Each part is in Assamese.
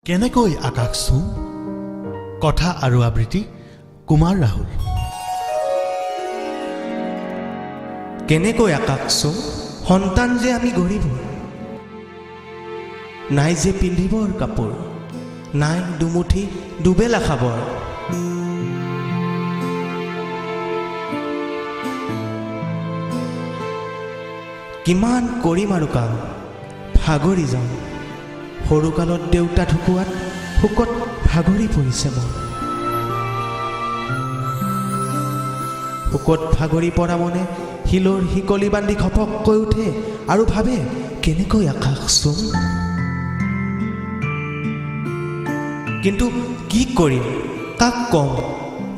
কেনেকৈ আকাশ চুম? কথা আৰু আবৃত্তি কুমাৰ ৰাহুল। কেনেকৈ আকাশ চুম? সন্তান যে আমি গৰীবৰ, নাই যে পিন্ধিবৰ কাপোৰ, নাই দুমুঠি দুবেলা খাবৰ। কিমান কৰিম আৰু কাম, ভাগৰি যাওঁ। সৰুকালত দেউতা ঢুকুৱাত শোকত ভাগৰি পৰিছে মন। শোকত ভাগৰি পৰা মনে শিলৰ শিকলি বান্ধি ঘপককৈ উঠে আৰু ভাবে, কেনেকৈ আকাশ চুম? কিন্তু কি কৰিম, কাক ক'ম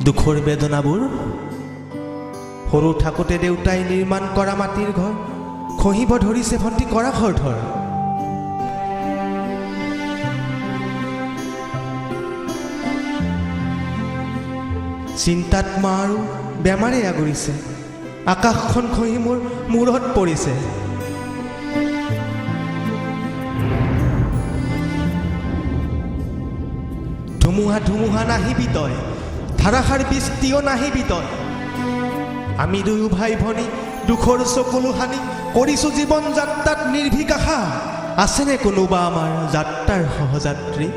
দুখৰ বেদনাবোৰ? সৰু থাকোঁতে দেউতাই নিৰ্মাণ কৰা মাটিৰ ঘৰ খহিব ধৰিছে, ভণ্টি কৰা ঘৰ ধৰ। চিন্তাত মা আৰু বেমাৰে আগুৰিছে, আকাশখন খহি মোৰ মূৰত পৰিছে। ধুমুহা ধুমুহা নাহিবি তই, ধাৰাসাৰ বৃষ্টিও নাহিবি তই। আমি দুয়ো ভাই ভনী দুখৰ চকুলো সানি কৰিছোঁ জীৱন যাত্ৰাত নিৰ্ভীক আশা। আছেনে কোনোবা আমাৰ যাত্ৰাৰ সহযাত্ৰী?